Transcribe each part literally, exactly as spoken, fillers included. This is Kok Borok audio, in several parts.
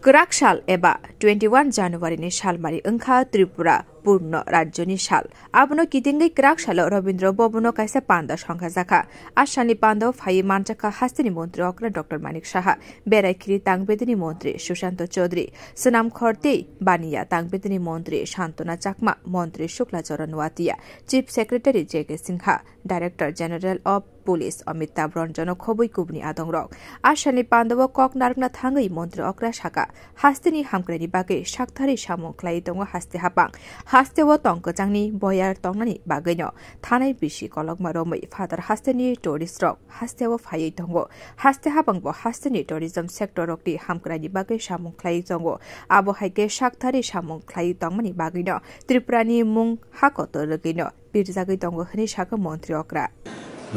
Kwrak sal eba twenty one January ni salmari wngkha Tripura Purno Rajyoni sal. Abono kitingwi kwrak salo Rabindra Bhavan-o kaisa panda songkhajakha. A salni pandao phaiwi manjakha hasteni montri okra Doctor Manik Saha, berai khiri tangbedini montri Sushanta Chaudhary, swnam khor tei baniya tangbedini montri Santona Chakma, montri Shukla Charan Watia, Chief Secretary J K Singha, Director General of Police Amitabh Ranjan-o khobwi kubuni adongrok. A salni pandao kok narwkna thangwi montri okra sakha, hasteni hamkraini bagwi sakthari samung khlai tongo haste hapang. Hasteo tong kwchangni boyar tongnani bagwino thanai bisi kolokma romwi phatar hasteni tourist rok hasteo phaiwi tongo. Haste hapangbo hasteni tourism sector rokni hamkraini bagwi samung khlai tongo. Abo hai khe sakthari samung khlai tongmani bagwino Tripurani mung ha kotor rwgwino birjagwi tongo hwnwi sakha montri okra.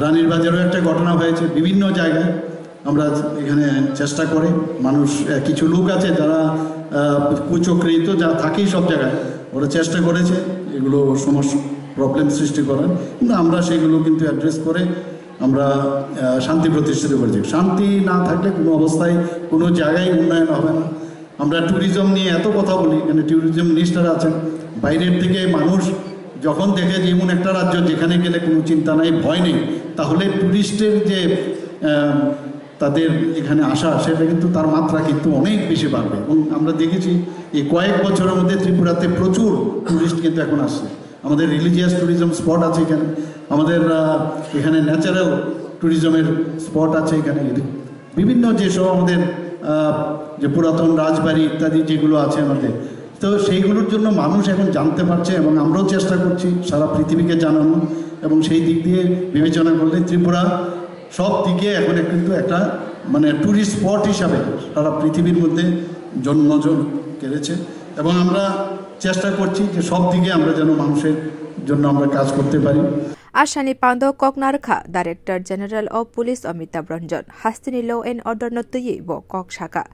রানীর বাজারেও একটা ঘটনা হয়েছে। বিভিন্ন জায়গায় আমরা এখানে চেষ্টা করি, মানুষ, আহ, কিছু লোক আছে যারা, আহ, কুচক্রী তো যা থাকেই সব জায়গায়, ওরা চেষ্টা করেছে এগুলো সমস্যা, প্রবলেম সৃষ্টি করার, কিন্তু আমরা সেগুলো কিন্তু অ্যাড্রেস করে আমরা, আহ, শান্তি প্রতিষ্ঠিত করেছি। শান্তি না থাকলে কোনো অবস্থায় কোনো জায়গায় উন্নয়ন হবে না। আমরা ট্যুরিজম নিয়ে এত কথা বলি, এখানে ট্যুরিজম মিনিস্টার আছেন, বাইরের থেকে মানুষ যখন দেখে যে এমন একটা রাজ্য যেখানে গেলে কোনো চিন্তা নাই, ভয় নেই, তাহলে ট্যুরিস্টের যে, আহ, তাদের এখানে আসা, সেটা কিন্তু তার মাত্রা কিন্তু অনেক বেশি বাড়বে। এবং আমরা দেখেছি এই কয়েক বছরের মধ্যে ত্রিপুরাতে প্রচুর ট্যুরিস্ট কিন্তু এখন আসছে। আমাদের রিলিজিয়াস ট্যুরিজম স্পট আছে এখানে, আমাদের, আহ, এখানে ন্যাচারাল ট্যুরিজমের স্পট আছে এখানে, বিভিন্ন যেসব আমাদের, আহ, যে পুরাতন রাজবাড়ি ইত্যাদি যেগুলো আছে আমাদের, তো সেইগুলোর জন্য মানুষ এখন জানতে পারছে এবং আমরাও চেষ্টা করছি সারা পৃথিবীকে জানানো। এবং সেই দিক দিয়ে বিবেচনা করলে ত্রিপুরা সব দিকে এখন কিন্তু একটা, মানে, ট্যুরিস্ট স্পট হিসাবে সারা পৃথিবীর মধ্যে জন্মজন কেড়েছে। এবং আমরা চেষ্টা করছি যে সব দিকে আমরা যেন মানুষের জন্য আমরা কাজ করতে পারি। A salni pandao kok narwkha Director General of Police Amitabh Ranjan, hasteni law and order no twiwi bo kok sakha.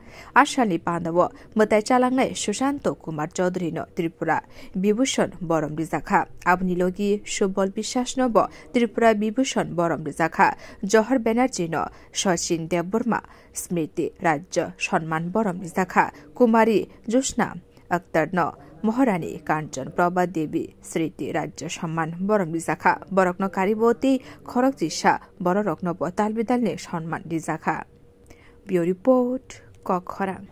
A salni pandao mwtai chalangnai Sushanto Kumar Chaudhary no Tripura Bibhushan borom rijakha. Aboni logi Subal Biswas no bo Tripura Bibhushan borom rijakha. Johor Banerjee no Sachin Debbarma Smriti Rajya Samman borom rijakha. Kumari Jyotsna Akhtar no Maharani Kanchan Prabha Devi Smriti Rajya Samman borom rijakha. Borokno karibo tei khorok chisa bororokno bo tal bidalni samman rijakha. Bureau Report, Kok Khorang.